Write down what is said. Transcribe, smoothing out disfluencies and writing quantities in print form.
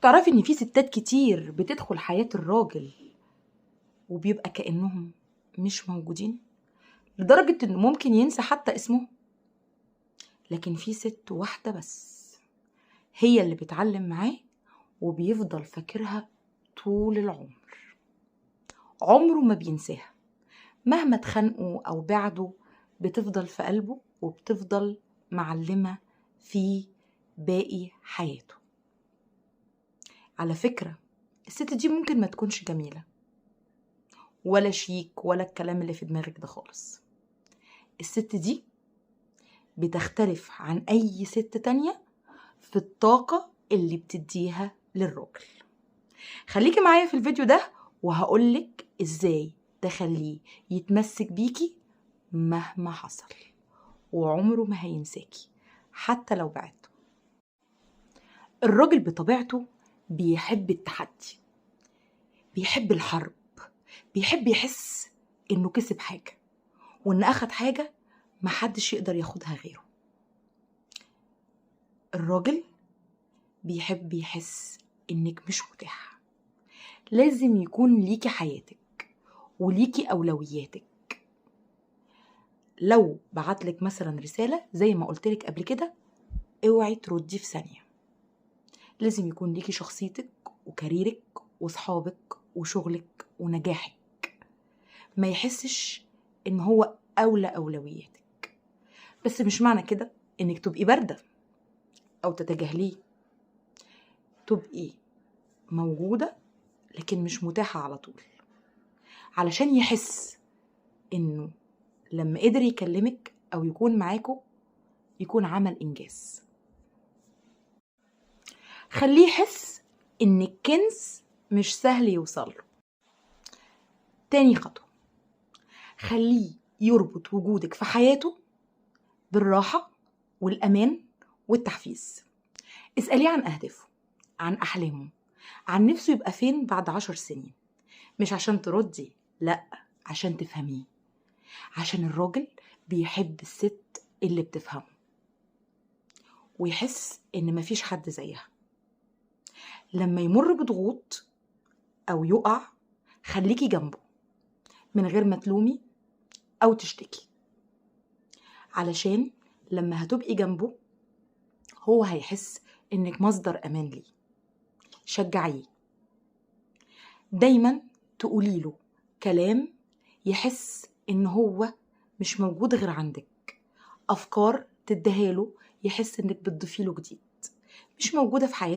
تعرفي ان في ستات كتير بتدخل حياة الراجل وبيبقى كأنهم مش موجودين، لدرجة انه ممكن ينسى حتى اسمه. لكن في ست واحدة بس هي اللي بتعلم معاه وبيفضل فاكرها طول العمر، عمره ما بينساها مهما اتخانقوا او بعدوا، بتفضل في قلبه وبتفضل معلمة في باقي حياته. على فكرة الست دي ممكن ما تكونش جميلة ولا شيك ولا الكلام اللي في دماغك ده خالص. الست دي بتختلف عن أي ست تانية في الطاقة اللي بتديها للراجل. خليكي معايا في الفيديو ده وهقولك ازاي تخليه يتمسك بيكي مهما حصل، وعمره ما هينساكي حتى لو بعدته. الراجل بطبيعته بيحب التحدي، بيحب الحرب، بيحب يحس انه كسب حاجة وان اخد حاجة محدش يقدر ياخدها غيره. الراجل بيحب يحس انك مش متاحة، لازم يكون ليكي حياتك وليكي اولوياتك. لو بعتلك مثلا رسالة زي ما قلتلك قبل كده، اوعي تردي في ثانية. لازم يكون ليكي شخصيتك وكاريرك وصحابك وشغلك ونجاحك، ما يحسش ان هو اولى اولوياتك. بس مش معنى كده انك تبقي باردة او تتجاهليه، تبقي موجودة لكن مش متاحة على طول، علشان يحس انه لما قدر يكلمك او يكون معاكو يكون عمل انجاز. خليه يحس ان الكنز مش سهل يوصله. تاني خطوة، خليه يربط وجودك في حياته بالراحة والأمان والتحفيز. اسأليه عن أهدافه، عن أحلامه، عن نفسه يبقى فين بعد 10 سنين. مش عشان تردي، لأ، عشان تفهميه، عشان الراجل بيحب الست اللي بتفهمه ويحس إن مفيش حد زيها. لما يمر بضغوط أو يقع خليكي جنبه من غير ما تلومي أو تشتكي، علشان لما هتبقي جنبه هو هيحس إنك مصدر أمان ليه. شجعيه دايما، تقوليله كلام يحس إن هو مش موجود غير عندك، أفكار تديهاله يحس إنك بتضيفيله جديد مش موجودة في حياته.